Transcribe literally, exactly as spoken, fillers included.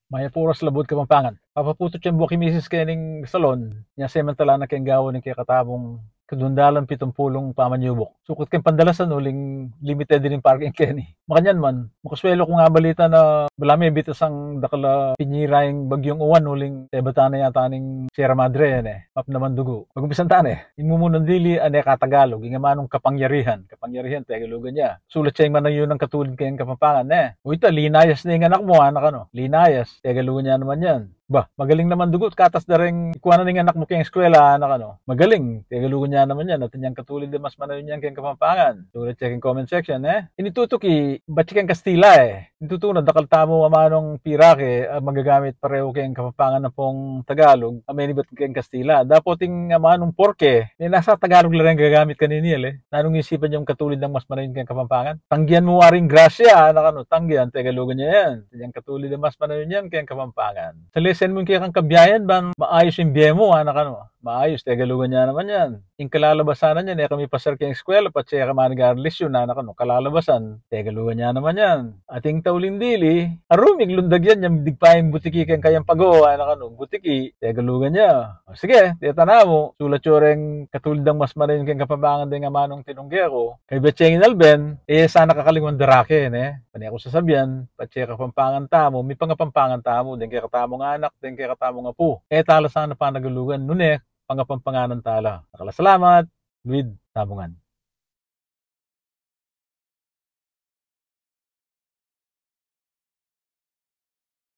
Mayap a oras, Labuad Kapampangan. Papaputu yang buak i misis keng salon, nya sementala na keng gawan ning kekatamung kadundalan pitumpulung pamanyubuk. Sukat keng pandalasan uling limited ing parking keni. Makanyan man, makasuelu kung abalita na bala me bitasang dakal a pinyira ing bagyung Juan uling tebatan na yata ning Sierra Madre yan e. Map naman dugu. Pag-umpisan ta ne. Ing mumunang dili, ane ka Tagalog, ing amanung kapangyarihan. Kapangyarihan, Tegalugan ya. Sulat ya ing manayun a katulid keng Kapampangan, ne? O ita, linayas ne ing anak mu, anak, ano? Linayas, Tegalugan ya naman yan. Ba, magaling naman dugu, katas da reng ikuanan ing anak mu keng eskwela, anak, ano? Magaling, Tegalugan ya naman yan. Atin yang katulid a mas manayun yan keng Kapampangan. Sulat ya keng comment section, e? Ini tutuki, batsi keng Kastila, e. Ing tutu na, dakal tamu amanung pirake a magagamit parehu keng Kapampangan ampong Tagalog, a menibat keng Kastila. Dapot ing amanung porke, e, nasa Tagalog la reng gagamit kanini, e. Nanung isipan yung katulid a mas manayun keng Kapampangan? Tanggian mu waring grasya, anak, ano, tanggian, Tegalugan ya yan. Yang katulid a mas manayun yan keng Kapampangan. Salesen mu ing kekang kabiayan, bang maayus ing bie mu, anak, ano. Maayus, Tegalugan ya naman yan. Ing kalalabasan na niyan, e kami pasar keng eskwela, patse ka manigaran lesyun, anak, ano, kalalabasan, Tegalugan ya naman yan. Ating tauling dili, arumig lundag yan, yang digpa ing butiki keng kayang pago, anak, ano, butiki, Tegalugan ya. O, sige, teta namu, sulat yu reng katulid a mas manayun keng Kapampangan deng amanung tinungge ku. Kaybat ya ing inalben, e sana kakalingwan darake, ne? Pane ku sasabian, patse Kapampangan tamu, mipangapampangan tamu, deng kekatamung anak, deng kekatamung apu. E tala sana panagalugan, nune, pangapampanganan tala. Dakal a salamat, luid tamu ngan.